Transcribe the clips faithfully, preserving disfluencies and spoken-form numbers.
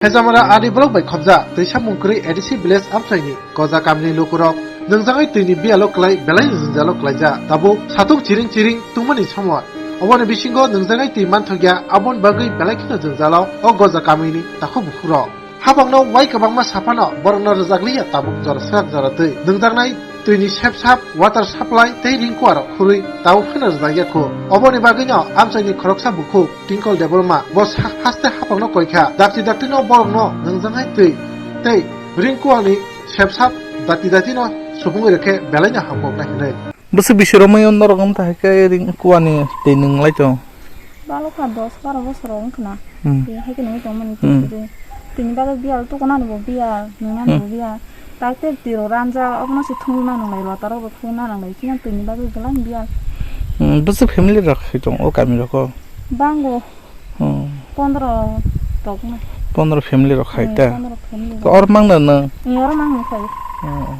Hejamara R D block bai khobjak twi samung kwrwi A D C village amchaini Goja kamini lukurok nwngjagwi twini biyalo kwlai belai jwngjalo kwlaijak. Tabuk satung chiring chiring tungmani somoi. Oboni bisingo nwngjagwi twi manthokya, aboni bagwi belai kheno jwngjalo o Goja kamini takhuk bukhukrok. Habangno wai kwbangma saphano borokno rwjakliya tabuk jora swrak jora twi nwngjaknai twini sepsap, water supply tei ring kuarok khurwi tabuk phano rwjakya khu. Oboni bagwino amchaini khoroksa bukhuk Tinkol Debbarma bo sa-, haste hapangno koikha. Dakti daktino borokno nwngjaknai twi tei ring kuani sepsap dakti daktino supungwi rwkhe belaino hamkuknai hwnwi. Bwswk bisi romwi norok wng ta hai khe ring kuani twi nwnglai tongo. Balo kha dos baro bosor wng khna. Hmm. Twi hai khe nungwi tongmani Hmm. twi twi. Twini bagwi biyal tukunani bo biyal, nungnani Hmm. bo biyal. Tai tei twi rok ranja obono se thungwi ma nwnglai, rota rok bo thungwi ma nwnglai. Chini twini bagwi belai biyal. Hmm, bwswk family rok hai tong o kami rok o? Bango Hmm. pondro rok na. Pondro family rok hai Hmm, ta? Pondro family To rok. Or mang na nang? Ni or mang ni khai. Hmm.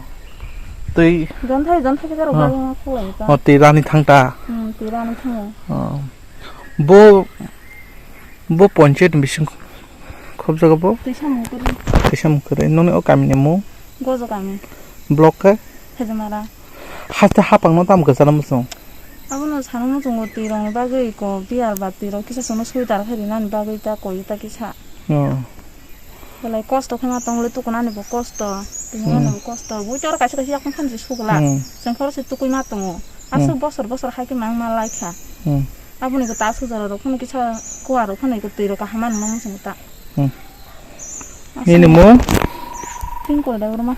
Twi Jon thai, jon thai khe rok Hmm. bagwi ma khulai ta. O twi rani thang ta? Hmm, twi rani thango. Oh. Bo, bo ponchayat ni bising khobjago bo? Twi samung kwrwi. Twi samung kwrwi. Noni o kami ni mung? Gojo kami. Block khe? Hejamara. Haste hapang no tam kwchana muchung? Abono sana muchungo twi rok ni bagwi ko biyal ba twi rok kisa chwngno soi dar khe rinani bagwi ta koi ta kisa. Oh. Belai kosto khe ma tong le, tukunani bo kosto, tini Hmm. ani bo kosto. Bui toro kaisa kaisa yakung khan se sugla. Hmm. Chwng khoro se tukui ma tongo. Aswk Hmm. bosor bosor hai khe mang ma lai kha. Hmm. Aboni ko ta sujaro rok phano kisa kuwa rok phano ko twi rok kaham ma nang muchungo ta. Hmm. Aswk Nini mung? Tinkol Debbarma.